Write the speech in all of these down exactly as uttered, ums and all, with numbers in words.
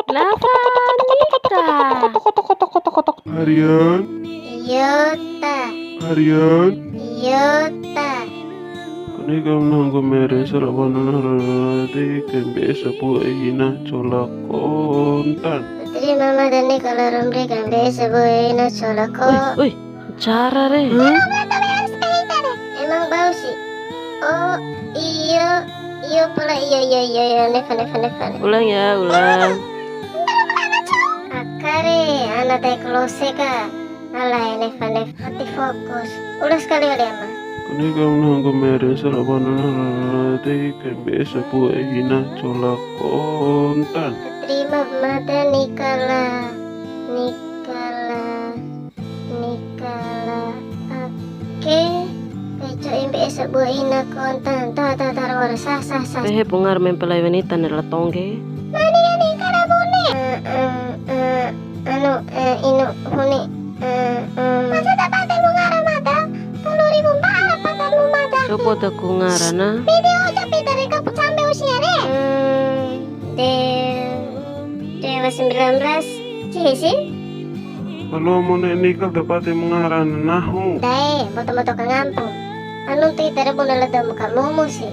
Lava nika. Harian. Iyo ta. Harian. Iyo ta. Kani kam nanggo mere sara bana na rara de kembe sabua ina cola kontan. Putri mama dani kalau romre kembe sabua ina cola ko. Oi, oi, cara re. Emang bau sih. Oh, iyo, iyo pala, iyo, iyo, iyo, iyo, nefa, nefa, nefa. Ulang ya, ulang. Akare, ana tai klose ka. Alai, nefa, nefa. Mati fokus. Ulang sekali wali ama. Kani kam nanggo mere sara bana na rara de kembe sabua ina cola kontan. Terima mada nikala, nikala. Nikala ake, peco imbe esa bua ina kontan, ta, ta, ta, ora, sah, sah, sah. Pehe pungar mempelai wanita nela tongge. Mani ya nikala bune. Eh, eh, eh, anu, eh, inu, huni, eh, em. Masa tak pakai mungara mata? Tolu ribu mbara pakai mu mata. Coba tak ku ngarana. Video aja pita reka sampai usia re. Hmm, de, dewa sembilan belas. Cihi si? Kalau mau naik nikah dapat yang mengarah nahu. Dae, moto-moto ka ngampu. Anu tu ita re bune lado muka mumu si.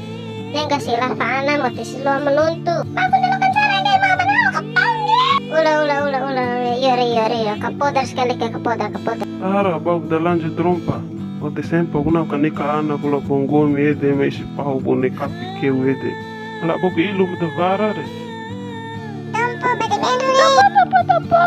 Nengka si rafa ana mati si loa menuntu. Aku dulu kan cara ngai mama nahu kapang dia. Ula, ula, ula, ula. Iya re, iya re, iya. Kapodar sekali ke kapodar, kapodar. Ara, bau dah lanjut rompa. Mati sempo guna ka nikah ana kula ponggomi ede mai si pahu bune kapi keu ede. Ala boku ilu mata vara re. Tampo bade enu re. Tampo, tampo, tampo.